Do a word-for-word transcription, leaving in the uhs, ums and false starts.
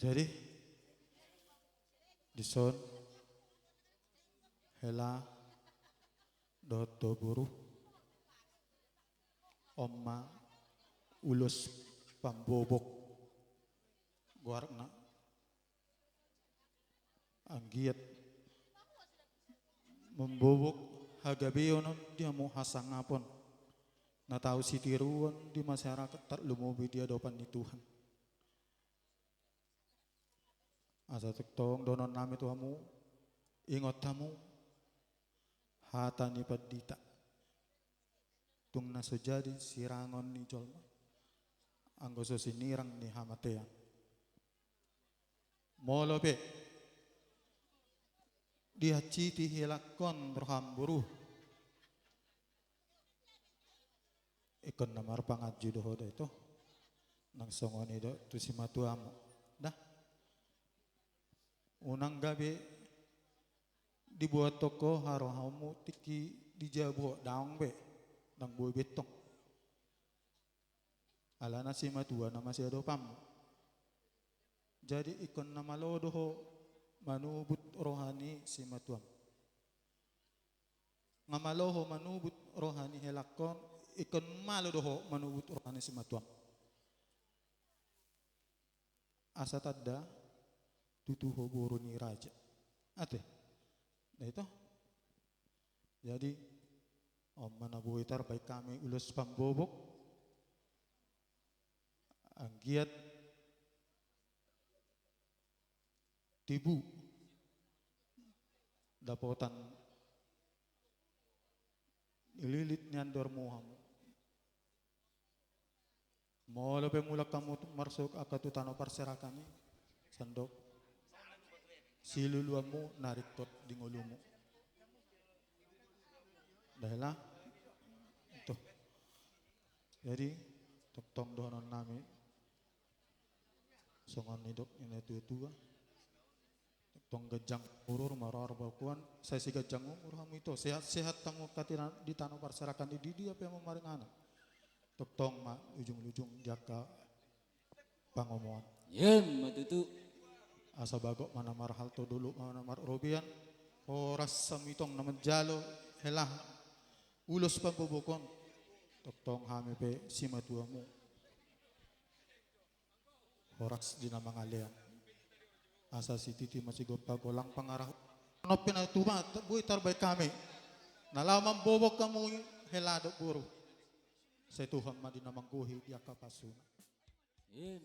Jadi, dison, hela, dohot do boru, on ma ulos pambobok goarna, anggiat mambobok hagabeon on di hamu, hasangapon na tau sitiruon di masyarakat, tarlumobi di adopan ni Tuhan. Asa tongtong dohonon nami tu hamu, ingot hamu hata ni pandita: Tung na so jadi sirangon ni jolma, anggo so sinirang ni hamatean. Molo pe dihansiti helangkon roham boru, ingkon na marpanganju do ho da, ito? Nang songon i do tu simatuam, da? Unang gabe dibuat tongko harohamu tingki di jabu ho, daong be, ndang boi be tong. Alana simatua na masiadopanmu. Jadi ingkon na malo do ho manubut roha ni simatuam. Nga malo ho manubut roha ni helangkon, ingkon malo do ho manubut roha ni simatuam. Asa tanda tutu ho boru ni raja. Ate? Da, ito? Jadi, on ma na boi tarbaen hami ulos pambobok, anggiat tibu dapotan ni lilit ni andormu hamu. Molo pe mulak hamu tu, marsogot angka tu tano parserahan i, sandok siluluanmu na ringkot di ngolumu. Da hela. Tuh. Jadi, tongtong dohonon nami, songon nidok ni natuatua: Tong ganjang umur, marroha ro pakuan, sai siganjang umur hamu ito, sehat-sehat hamu angka di tano parserahan i, di dia pe hamu maringanan. Tongtong ma ujung-ujung di angka pangomoan. I ma tutu. Asa bagot ma na marhalto, dolok ma na marrobean. Horas hamu ito na manjalo hela ulos pambobok on. Tongtong hami pe simatuamu horas di na mangalean. Asa sititi ma sigompa, golang pangarahutna. On pe na tubu boi tarbaen hami na laho mambobok hamu hela dohot boru. Sai Tuhan ma di na manggohi di angka pasuna. I